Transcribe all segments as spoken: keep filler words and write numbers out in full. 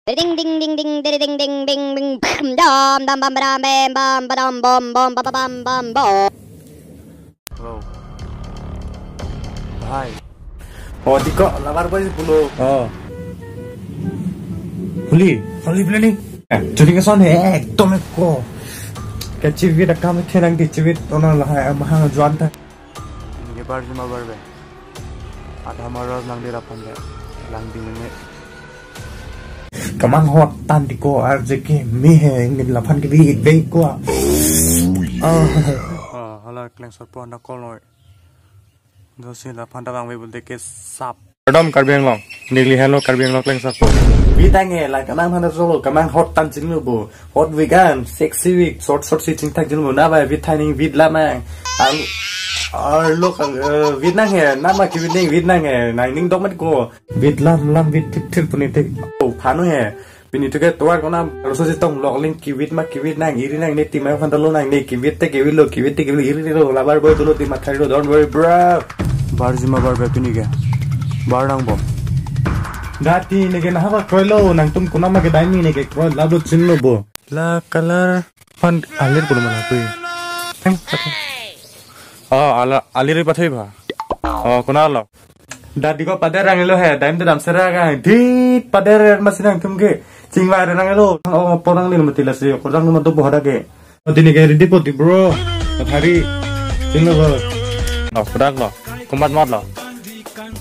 Ding ding ding ding ding ding ding ding ding, bam dam dam bam bam bam bam bam bam bam bam bam bam bam. Hello. Bhai. Oh, diko, lover boy pulo. Oh. Holi, holi planning. Eh, churi ke son he, ekdom ekko. Kachi vid akam khenang di chivit, tona lahai, mahang juan ta. Nge bar jima bar be. Adha maros nang di lapan be. Lang di nge. Kamang hot tan diko, R J K me he, ingin lapan ke di, dei ko. Oh, yeah. Ah. Ah, hala Klengsarpo anda call noi. Dosi lapan ta bang we bulte ke sap. Kardom Karbi Anglong. Neli helo Karbi Anglong Klengsarpo. Vid nang he, la kamang hana solo, kamang hot tan chinglu bo. Hot wig an, sexy wig, short short si chingthak chinglu bo. Na ba vid thai ning vid lam nang. Al, arlo kang, eh, vid nang he, nama ke vid ning vid nang he, nang ning dok mat ko. Vid lam lam vid thip thip puni te. Oh, phanu he. Pini tuke tuar kona, roso si tong lok ling kivit ma kivit nang, iri nang ne tima phan ta lo nang ne kivit te kivit lo, kivit te kivit lo, iri lo, lover boy dolo tima thari lo, don't worry, bro. Bar jima bar be pini ke. Bar nang bo. Dati ne ke nahaba kroi lo, nangtum kona ma ke dai ni ne ke kroi, labo chin lo bo. La color phan alir kulo mana pui. Em, apa? Oh, ala, alir pathui ba. Oh, kona lo. Dati ko pader rang lo he, daim te dam sera ka. Dit pader mas nangtum ke. Chingvai rang lo. Oh, porang lin mati lasi. Porang lo matu bohada ke. Oh, tini ke ready po ti, bro. Hari. Chinglo, bro. Oh, kodak lo. Komat mat lo.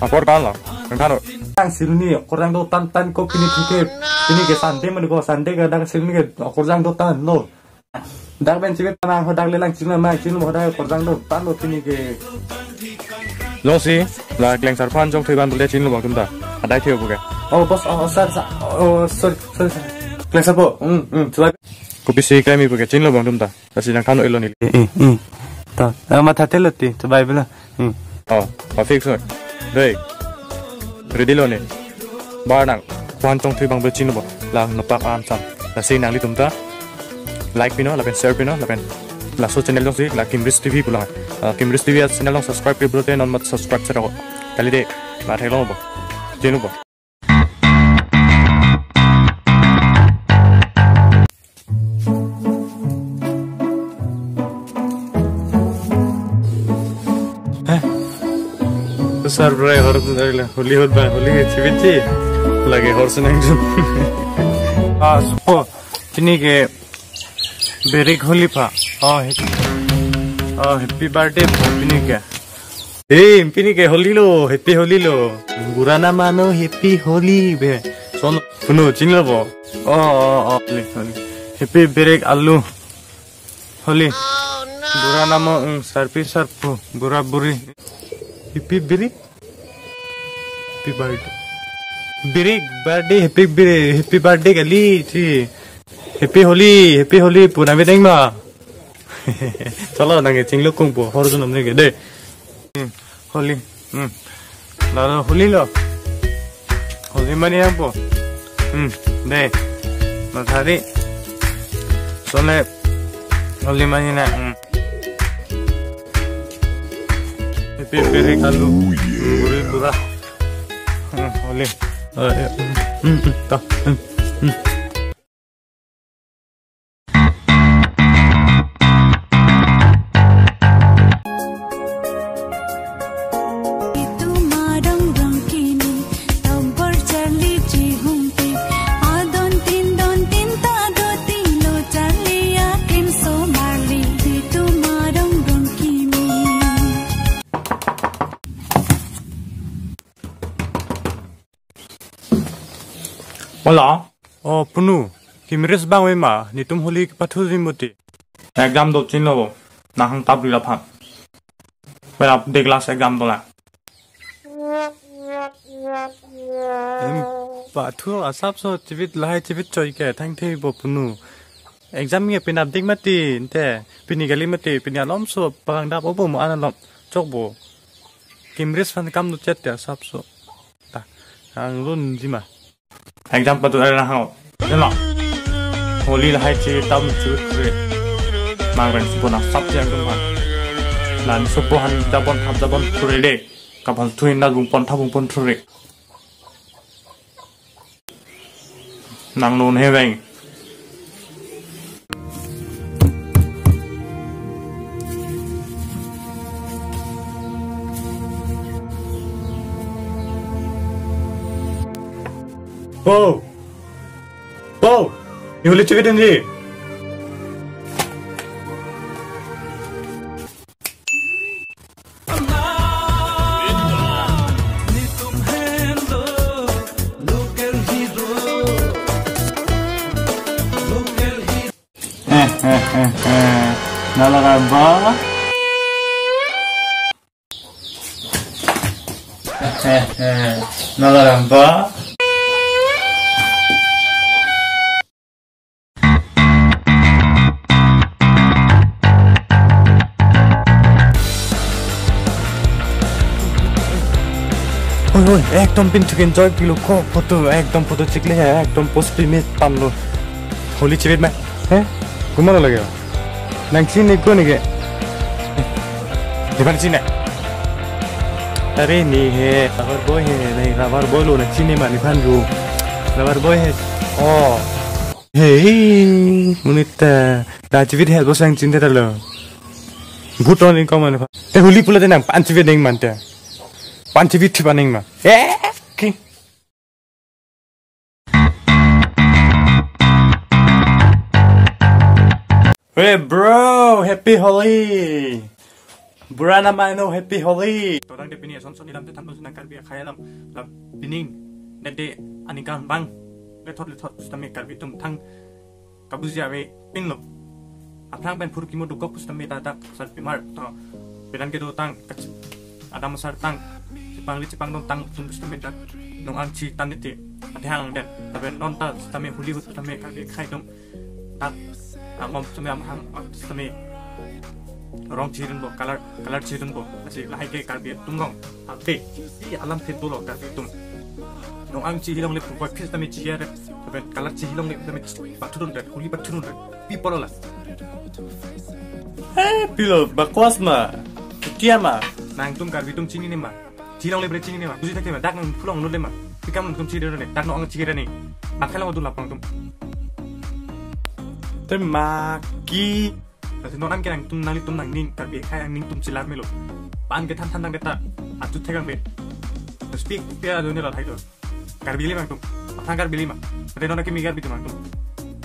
Apor kan lo. Kan lo. Ang silni, korang do tan tan ko pini thike. Pini ke Sunday mani ko Sunday ke dak silni ke korang do tan lo. Dak ben chibit tanang ho dak lelang chingna ma chingna ho dak korang do tan lo pini ke. Jongsi, la Klengsarpo an jong thoi ban bule chinglo bang tum ta. Adai thoi bu ke. Oh, boss, oh, sir, sir. Oh, sorry, sorry, sir. Klengsarpo, hmm, hmm, chubai. Kopi si kremi bu ke chinglo bang tum ta. Lasi nang than-o-elo neli. Eh, eh, eh. Ta, eh, matha telo ti, chubai bela. Hmm. Oh, oh, fix noi. Dei. Ready lo ne. Bar nang. Kwan tong thui bang bechino bo. La nopak am sam. Lasi nanglitum ta like pino, lapen share pino, lapen laso channel jongsi, la Kimris T V pulang. Ah, Kimris T V a channel jong subscribe ke pulote non mat subscribe sera ko. Kali de. La thek long bo. Chino bo. Heh. Sir, bro, hor tu dari la. Holi hot ba, holi ke chibit chi. Lagi hor senang jum. Ah, so, pini ke Berik Holi pa. Oh, happy, oh, happy birthday pa pini ke. Hey, pini ke Holi lo, happy Holi lo. Bura na mano happy Holi be. Son, puno chinglo bo. Oh, oh, oh, Holi, Holi. Happy Berik Alu. Holi. Bura na mo, mm, sarpi sarpo, bura buri. Happy Berik. Happy birthday. Berik birthday, happy birthday, happy birthday kali, chi. Happy Holi, happy Holi, puna bedeng ma. Chalo, nang chinglo kung po, hor jun amne ke, de. Hmm, Holi, hmm. Lalo Holi lo. Holi mani yang po. Hmm, de. Mathari. Sole. Holi mani na, hmm. Happy, happy, Rick Alu. Oh, yeah. Buri bura. Hmm, Holi. Oh, ya. Hmm, hmm, ta. Hmm, hmm. Itum adang rangkini, tampar charli chihumpi, adon tin don tin ta do tin lo charli akim so marli, itum adang rangkini. Hola. Oh, punu. Kimris bang we ma, nitum Holi kepathu jimbuti. Exam do chinlo bo. Nahang tabri laphan. Pera de class exam do la. Em, pathu asap so, chibit lahai chibit choi ke, thang thei bo punu. Exam nge pinap dik mati, ente, pini kali mati, pini alom so, parang dap obo mo analom, chok bo. Kimris phan kam do chet ya asap so. Ta, ang run jima. Exam patu ada hang. Delo. Holi lahai chi tam chu tre. Mang reng supo na sap yang tum han. Lan supo han jabon thap jabon tre de. Kapal thuin na bung pon thap bung pon tre. Nang non he veng. Po! Po! Holi chevitji. Nalaram ba? Nalaram ba? Oi, oi, ekdom pinchuk enjoy pilo ko, photo ekdom photo chikle hai, ekdom post pimi pamlo. Holi chevit ma? He? Kumar lagi? Nang chini ko neke? Nephan chini? Are ne he, lover boy he, ne lover boy lo, nang chini ma nephan ru. Lover boy he. Oh. Hey, monit ta, da chevit he bosang chinta ta lo. Good morning, come on. Te holi pula te nang pan chevit neng mante. Pan chevit thipa neng ma. Eh, ki. Hey bro, happy Holi. Bura na mano, happy Holi. Todang de pini eson son ilam te than bus nang Karbi akhai alam. Lam pining net de aningkan bang. Lethot lethot sitame Karbi atum thang kabuji ave pinlo. Aphrang pen phurkimo dokok sitame ta dak sar pimar to. Pedan kedo tang kach-, adam asar tang, chepangri chepangdom tang tum sitame dak nong angchi tan niti. Ate hang den. Tapi non ta sitame huli hut sitame Karbi akhai atum dak amom sitame amahang sitame rong chidunpo, color, color chidunpo. Lasi lahai ke Karbi atum rong. Ate, i alam phit dolo Karbi atum. Nong angchi hilongle pupoi phit sitame chihi arep. Tapi color chi hilongle sitame pathudun rep, holi pathudun rep. Pi polo la. He, pilo, bakwas ma. Chutia ma. Nangtum Karbi atum chinine ma? Chilongle bre chinine ma? Buji thakte ma? Dak nang phulong nule ma? Pi kam nangtum chide ne? Dak nong angchi kere ne. Akhai long adu lapang tum. Te ma ki. Lasi non an ke nangtum nanglitum nangning Karbi akhai nangning tum chilar melo. Pan ke than than nang deta. Atu thekang be. Speak pe adu ne la thai do. Karbi le bang tum. Aphrang Karbi le ma? Ate non ke mi Karbi atum bang tum.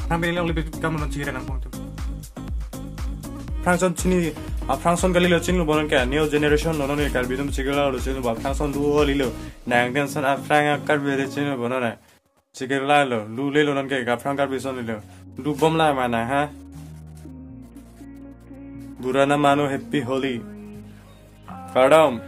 Aphrang beli longle be kam non chire nang bang tum. Aphrang son chini, aphrang son kali lo chinilo bonon ke new generation lo non ke Karbi atum chikela lo chinilo aphrang son du holi lo. Nang den son aphrang Karbi le chinilo bonon na. Chikela lo, lu le lo non ke aphrang Karbi son lo. Du bom la mana ha. Bura na mano, happy Holi. Kardom.